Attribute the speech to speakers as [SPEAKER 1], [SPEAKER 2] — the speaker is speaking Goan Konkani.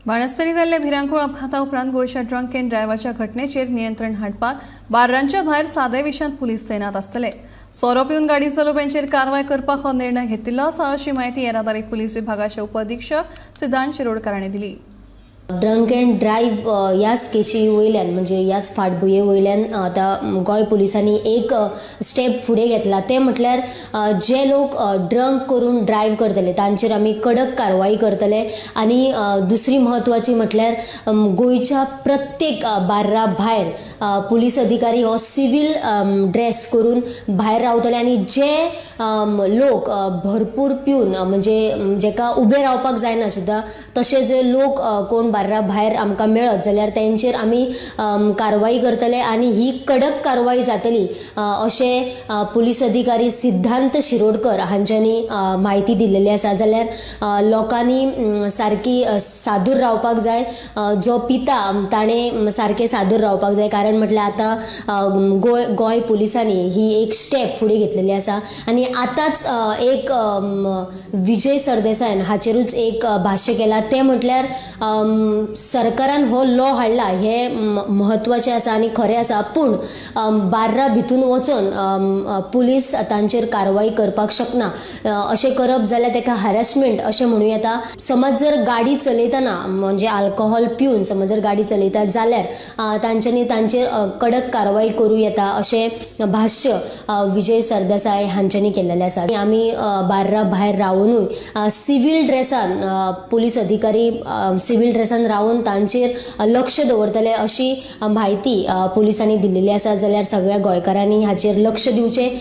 [SPEAKER 1] बाणस्तारी जाल्ल्या भिरांकूळ अपघाता उपरांत गोंयच्या ड्रंक अँड ड्रायव्हाच्या घटनेचेर नियंत्रण हाडपाक बार्रांच्या भायर सादे विशांत पुलीस तैनात आसतले. सोरो पिवन गाडी चलोवप्यांचेर कारवाय करपाक हो निर्णय घेतिल्लो आसा अशी म्हायती येरादारी पुलीस विभागाचे उपअधिक्षक सिद्धांत शिरोडकर हांणी दिली.
[SPEAKER 2] ड्रंक अँड ड्रायव्ह ह्याच केशी वयल्यान म्हणजे ह्याच फाटभुंये वयल्यान आतां गोंय पुलिसांनी एक स्टेप फुडें घेतला. तें म्हटल्यार जे लोक ड्रंक करून ड्रायव्ह करतले तांचेर आमी कडक कारवाई करतले. आनी दुसरी म्हत्वाची म्हटल्यार गोंयच्या प्रत्येक बार्रा भायर पुलीस अधिकारी हो सिवील ड्रेस करून भायर रावतले आनी जे लोक भरपूर पिवन म्हणजे जेका उबे रावपाक जायना सुद्दां तशे जे लोक कोण बार्रा भायर आमकां मेळत जाल्यार तेंचेर आमी कारवाई करतले आनी ही कडक कारवाई जातली अशें पुलीस अधिकारी सिद्धांत शिरोडकर हांच्यांनी म्हायती दिल्लेली आसा. जाल्यार लोकांनी सारकी सादूर रावपाक जाय. जो पिता ताणें सारकें सादूर रावपाक जाय, कारण म्हटल्यार आतां गोंय पुलिसांनी ही एक स्टेप फुडें घेतलेली आसा. आनी आतांच एक विजय सरदेसायान हाचेरूच एक भाश्य केलां, तें म्हटल्यार सरकारान हो लॉ हाडला हें म्हत्वाचें आसा आनी खरें आसा, पूण बार्रा भितून वचोन पुलीस तांचेर कारवाई करपाक शकना. अशें करप जाल्यार ताका हॅरेसमेंट अशें म्हणूं येता. समज जर गाडी चलयतना म्हणजे आल्कोहोल पिवन समज जर गाडी चलयता जाल्यार तांच्यांनी तांचेर कडक कारवाई करूं येता अशें भाश्य विजय सरदेसाय हांच्यांनी केल्लेलें आसा. आमी बार्रा भायर रावुनूय सिवील ड्रेसान पुलीस अधिकारी सिवील ड्रेसान रावन तांचेर लक्ष दवरतले अशी म्हायती पुलिसांनी दिल्लेली आसा. जाल्यार सगळ्या गोंयकारांनी हाचेर लक्ष दिवचें.